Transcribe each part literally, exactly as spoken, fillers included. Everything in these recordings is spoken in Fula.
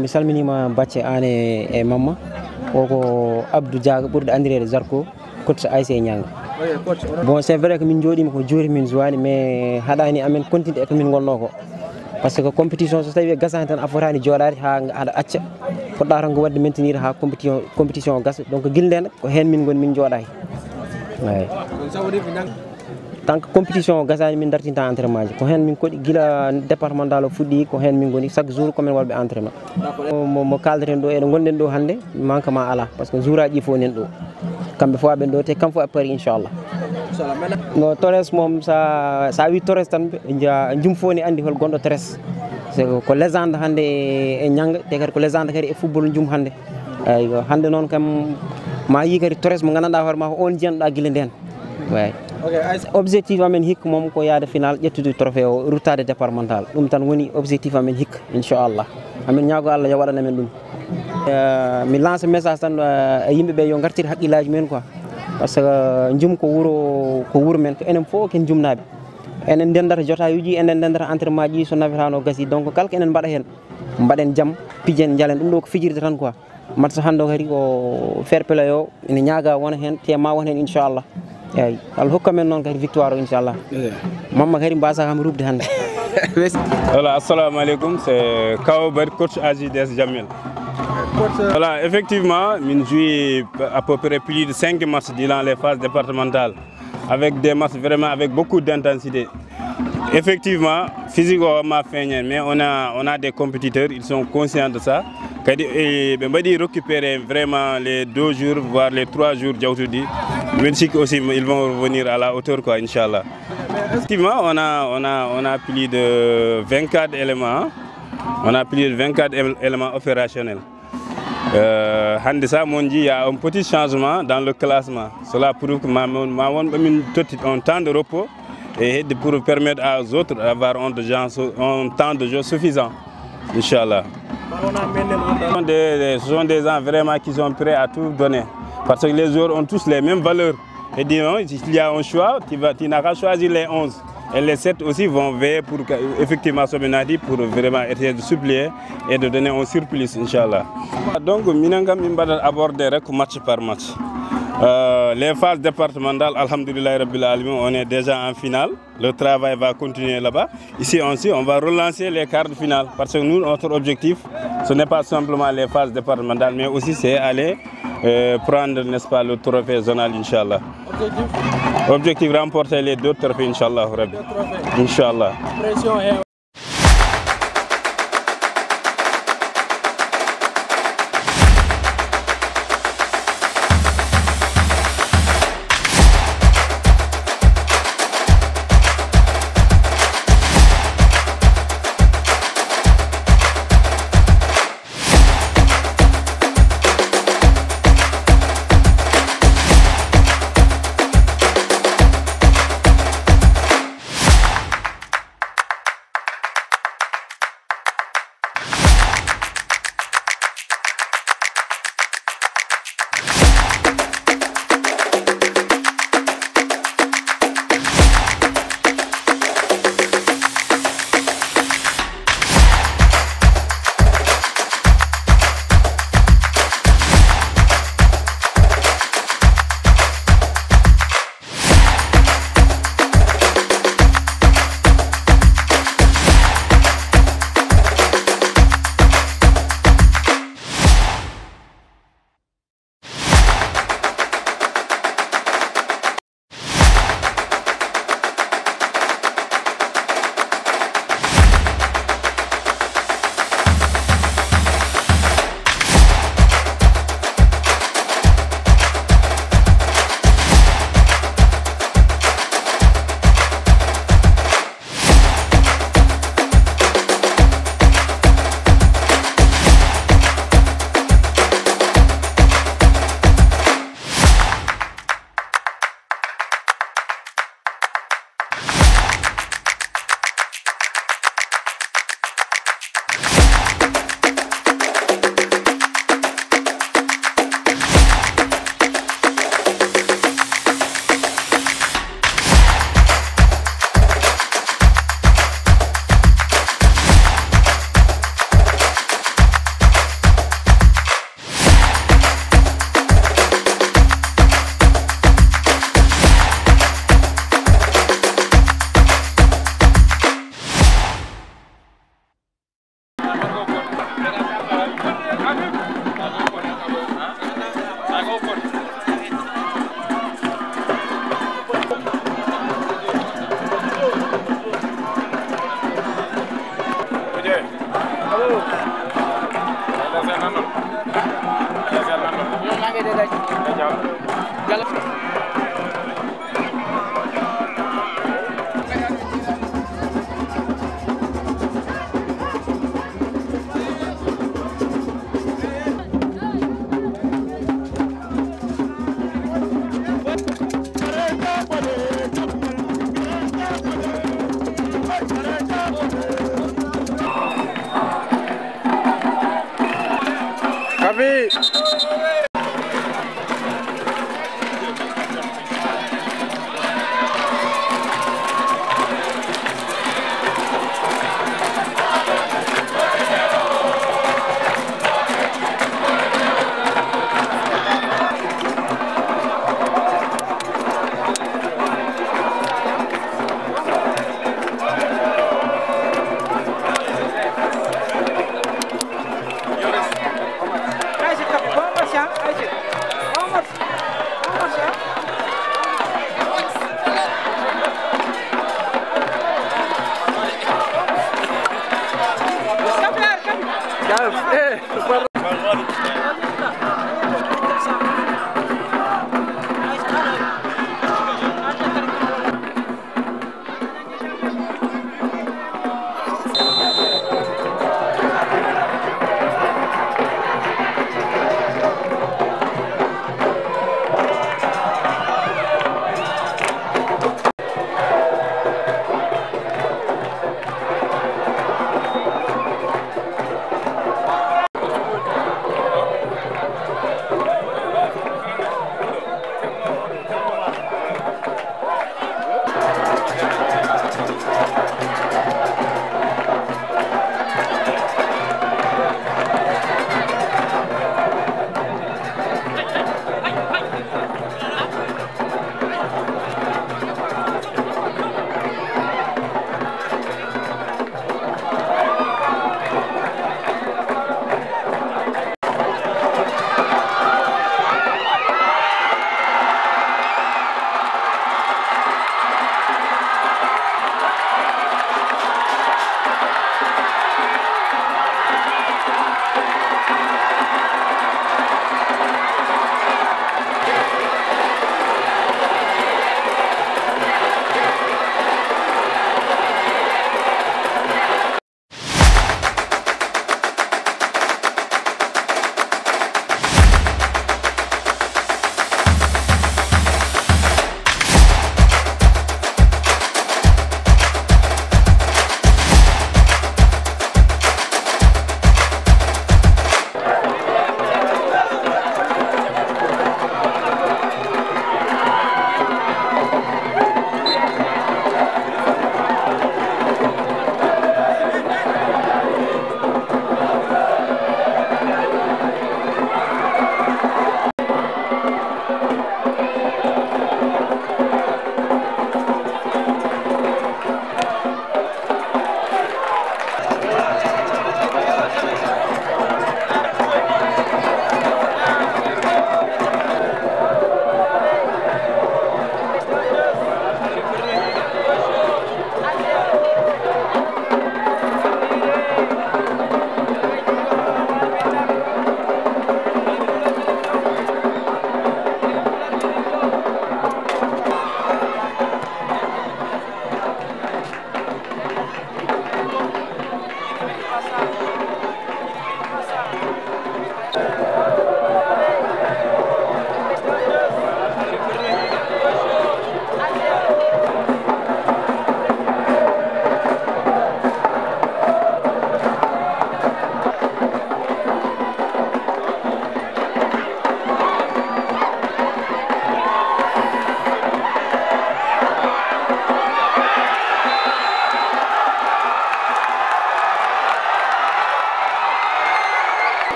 Mi salminiima Bacce, aan e, e Mamma. O ko Abdou Diaga, ɓurɗo anndireede Zarko, coach A S C Ñaanga. Bon, c'est vrai que min njooɗiima ko juuri min jowaani, mais haɗaani amen continue e ko min ngonnoo ko. Parce que compétition, so tawii gasaani tan, a fotaani jooɗaade haa aɗa acca. Poɗɗaa tan ko waɗde maintenir haa compétition, compétition o gasa. Donc, gila ndeen, ko heen min ngoni, min njooɗaaki. Eey. Tant que compétition o gasaani, min dartinta entraînement ji. Ko heen min koɗi gila départemental o fuɗɗi, ko heen min ngoni chaque jour ko min waɗɓe entraînement. Mo, mo, mo kaaldaten ɗo, eɗo ngonɗen ɗo hannde, manquement alaa, parce que jour aji ɗi fof nen ɗo. Kamɓe fof aɓen ɗo, te kam fof a pari, inchallah. No Torres moom, sa, sa wi Torres tan, ja, jum fof ne anndi hol gonɗo Torres. C'est que ko légende hannde e, e Ñaanga, te kadi ko légende kadi e football jum hannde. Eyyo, hannde noon kam, ma yi kadi Torres mo nganndanɗaa hoore ma ko on jiyanɗaa gila ndeen. Eey. Ok, A S C. Objectif amen hikka moom ko yahde final, ƴettude trophée o, ruttaade départemental. Ɗum tan woni objectif amen hikka, inchallah. Amin ñaago Allah yo waɗan amen ɗum. Eh, mi lance message tan, eh, e yimɓe ɓe yo ngartir haqqillaaji men quoi. Parce que, eh, jum ko wuro, ko wuro men, ko enen fof ken jumnaaɓe. Enen ndendata jotaajuuji, enen ndendata entraînement ji, so nafetaano gasi. Donc, kala ko enen mbaɗa heen, mbaɗen jam, pijen, njalen. Ɗum ɗo ko fijirde tan quoi. Match hannde o kadi ko fair play o, ina ñaaga wona heen, te ma won heen, inchallah. Eey, Allah hokka men noon kadi victoire o, inchallah. Eey. Mamma kadi mbasa kam ruɓde hannde. Voilà, assalamu alaikum, c'est Kawo Bari, coach A J D S Jamel. Voilà, effectivement, min joué à peu près plus de cinq matchs durant les phases départementales, avec des matchs vraiment avec beaucoup d'intensité. Effectivement, physique o ma feeñen, mais on a, on a des compétiteurs, ils sont conscients de ça. Kadi, eh, ɓe mbaɗi récupérer vraiment les deux jours, voire les trois jours jawtuɗi. Min sikki aussi, ils vont revenir à la hauteur, quoi, inchallah. Effectivement, on a, on a, on a plus de vingt-quatre éléments, hein. On a plus de vingt-quatre él-, éléments opérationnels. Euh, hannde sa mon ji, il y a un petit changement dans le classement. Cela prouve que ma, ma, ma won ɓe min totti un temps de repos et de, pour permettre aux autres d'avoir un, de gens, un temps de jeu suffisant. Inchallah. Ce sont des, des, ce sont des gens vraiment qui sont prêts à tout donner. Parce que les joueurs ont tous les mêmes valeurs. Et disons, s'il y a un choix, tu vas, tu n'as qu'à choisir les onze. Et les sept aussi vont veiller pour que, effectivement, Sominati pour vraiment essayer de suppléer et de donner un surplus, inchallah. Donc, minen kam, min mbaɗat aborder rek match par match. Euh, les phases départementales, alhamdulillah rabbil alamin, on est déjà en finale. Le travail va continuer là-bas. Ici aussi, on va relancer les quarts de finale. Parce que nous, notre objectif, ce n'est pas simplement les phases départementales, mais aussi c'est aller, euh, prendre, n'est-ce pas, le trophée zonal, inchallah. Objectif ? Objectif, remporter les deux trophées, inchallah Rabbi. Deux trophées. Inchallah. Pression est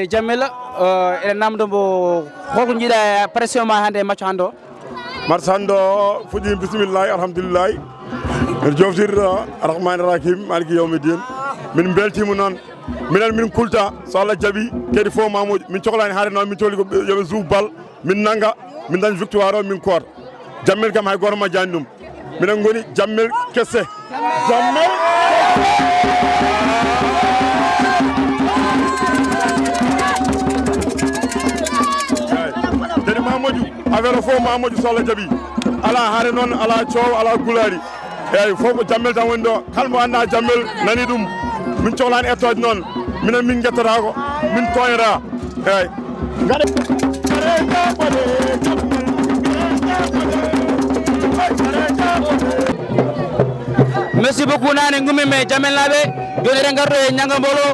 Jammel, eh, eɗen namdo mbo, holko njiiɗa e pression ma hannde e match hannde o? Match hannde o fuɗɗii, bisimillahi, alhamdulillahi. Miɗo joftirɗo Arrahmani Rahim, Maliki Yawmiddin. Min mbeltiima noon. Minen min kulta, so Allah jaɓi, kadi fof mamuji. Min coklaani haade noon, min cohli ko ɓe, yo ɓe juuf bal, min nannga, min dañ victoire o, min koota. Jammel kam hay gooto majjaani ɗum. Minen ngoni Jammel kese. Jammel. Eeyi. Kadi ma moƴƴu, affaire o fof ma moƴƴu so Allah jaɓi. Alaa hare noon, alaa coow, alaa gulaari. Eeyi, fof ko Jammel tan woni ɗo. Kala mo anndaa Jammel nani ɗum. Min cohlaani ettoode noon. Minen min ngettataako, min tooñataa. Eeyi. Ngaɗe. Merci beaucoup, nane ngummi me Jammel naaɓe. Jooni eɗen ngarɗo e Ñanga Mboolo.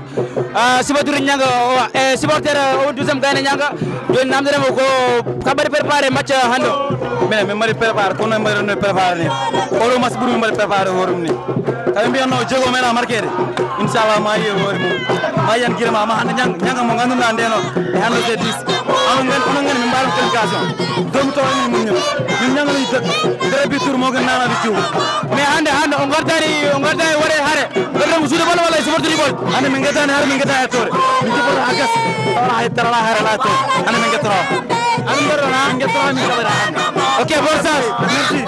Ah, sibaturu Ñanga o, e supporter o douzième Gaynde Ñanga. Jooni namdere mo ko ka mbaɗi préparé match hannde o? Minen min mbaɗi préparé, kono mbaɗi no préparé ni. Oɗo match ɓuri min mbaɗi préparé hoore mum ni. Tawi mbiyatno jeego men a marqué de. Inchallah ma yiye hoore mum. Ma yiyan gire ma, ma hannde Ñang-, Ñanga mo ngannduɗaa ndeno. E hannde c'est dix. Onon ngan-, onon ngani min mbaɗi qualification. Doomi tawa min mum ñun. Min Ñanga lañu dëkk. Dere bi tour moo gën naanaa di jiw. Mais hannde, hannde o ngartaani, o ngartaani waɗe hare. Ngartam suude bal walla e supporter bal? Hannde min ngettaani hare, min ngettaani e toore. Min jippata haa gas. Wala hay dara, la hare, la toore. Hannde min ngettata. Hannde min ngettata, min ngettata hannde. Ok, bonne chance. Merci.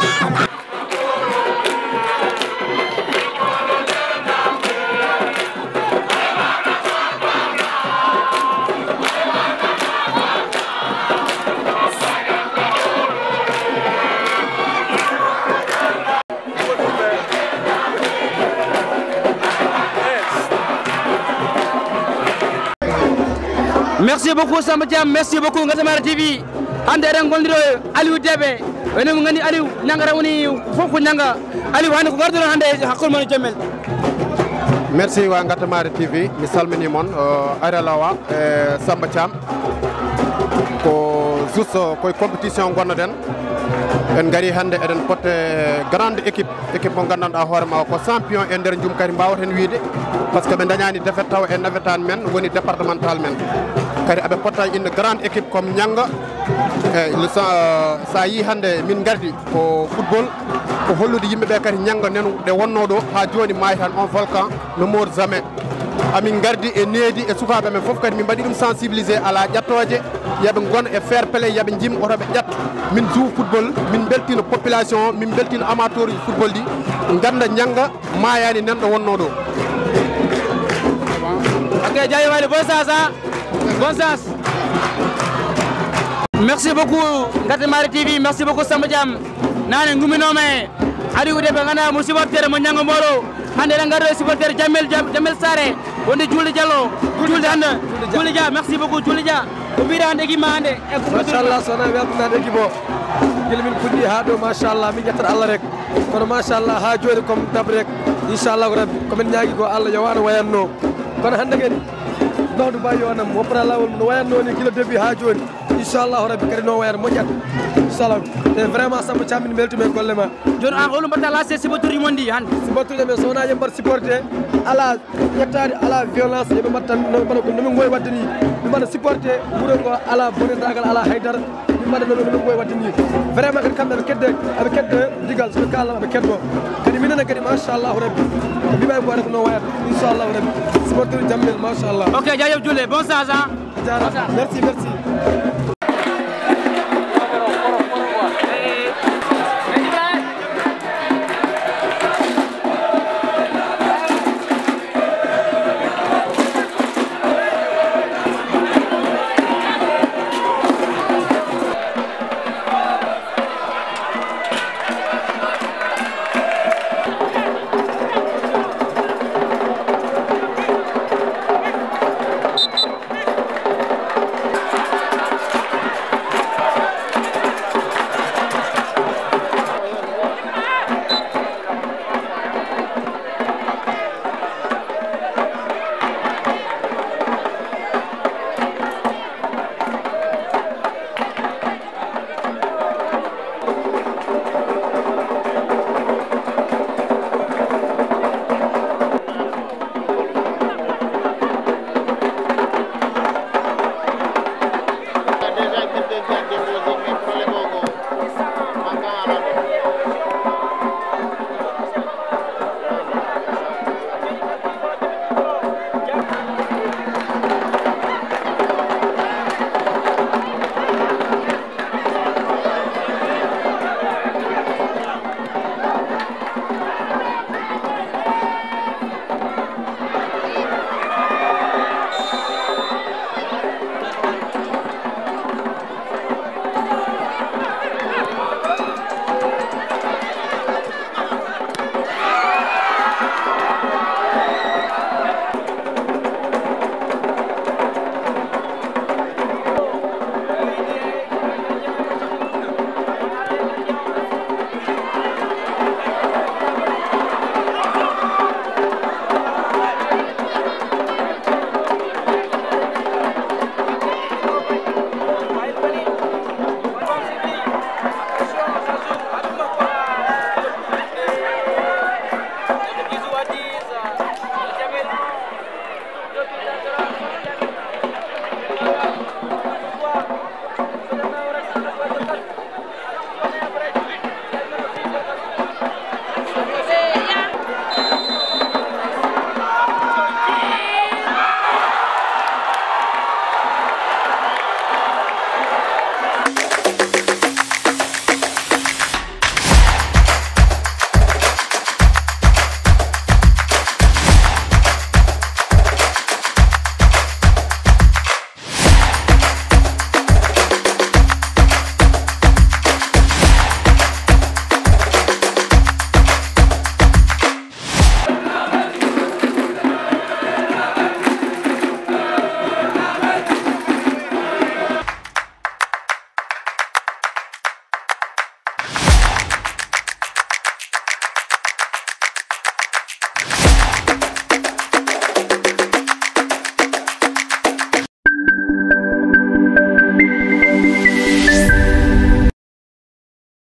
Merci beaucoup Samba Thiam, merci beaucoup Ngatamara T V. Hannde eɗen ngonndi ɗo e Aliou Debe. Enen mo nganndi Aliou, Ñanga tan woni fof ko Ñanga. Aliou, hannde ko ngarduɗon hannde e hakkunde mon e Jammel? Merci wa Ngatamara T V, mi salminii mon, eh, Aira Lawa, eh, Samba Thiam. Ko juste koye compétition ngonnoɗen. En ngarii hannde eɗen potte grande équipe, équipe mo nganndanɗaa hoore ma ko champion e nder Njum kadi mbaawten wiyde, par ce que ɓe ndañaani défaite taw e navétane men woni départemental men. Kadi aɓe potta une grande équipe comme Ñanga. Eeyi, le sa-, sa yii hannde min ngardi ko football, ko hollude yimɓe ɓe kadi Ñanga nenu ɗe wonnoo ɗo haa jooni maayi tan on volcan ne mort jamais. Amin ngardi e needi e sukaaɓe men fof kadi min mbaɗi ɗum sensibilisé alaa ƴattooje, yo ɓe ngon e fair play, yo ɓe njim oto ɓe ƴattu. Min juuf football, min mbeltina population o, min mbeltina amateur uji football ɗi, ngannda Ñanga maayaani nanɗo wonnoo ɗo. Ok, jaajëf waay, bonne chance, hein. Bonne chance. Merci beaucoup, Ngatamara T V. Merci beaucoup, Samba Thiam. Nane ngumminoma e Aliou Debe, ngannduɗaa mo supporter mo Ñanga Mboolo. Hannde eɗen ngarɗo e supporter Jammel, Jam-, Jammel Sare. Wonde Juulde Diallo. Juulde hannde. Juulde Dia. Juulde Dia, merci beaucoup, Juulde Dia. Ko mbiɗa hannde équipe ma hannde? E ko machallah, so wonaa weltanaade équipe o. Gila min puɗɗi haa ɗo, machallah, min ƴettat Allah rek. Kono machallah, haa jooni ko mi dab rek. Inchallahu rabbi, ko min ñaagi ko Allah yo wano wayanno. Kono hannde kadi, Maodo Ba yo nam woppata laawol no wayanno ni gila début haa jooni. Inchallahu rabbi kadi no wayata moƴƴat. Inchallah. E vraiment Samba Thiam min mbeltima e golle ma. Jooni an holo mbaɗta lancé sibattuuji mon ɗi hannde? Sibattuuji men so wonaa yo mbaɗ supporté, alaa ƴettaade, alaa violence, yo ɓe mbaɗ tan no mbaɗa ko no min ngowi waɗde ni. Ɓe mbaɗa supporté wuro ngo, alaa bonirdagal, alaa haydara. Min mbaɗa no no min ngowi waɗde ni. Vraiment kadi kamɓe aɓe kedde, aɓe kedde digal, so ɓe kaalama aɓe keddo. Kadi minen kadi machallahu rabbi. Mbiɓa ko waɗa ko no wayata. Inchallahu rabbi. Supporter Jammel machallah. Ok, jaajëf Juulde, bon chance, hein. Jaaraama. Merci, merci.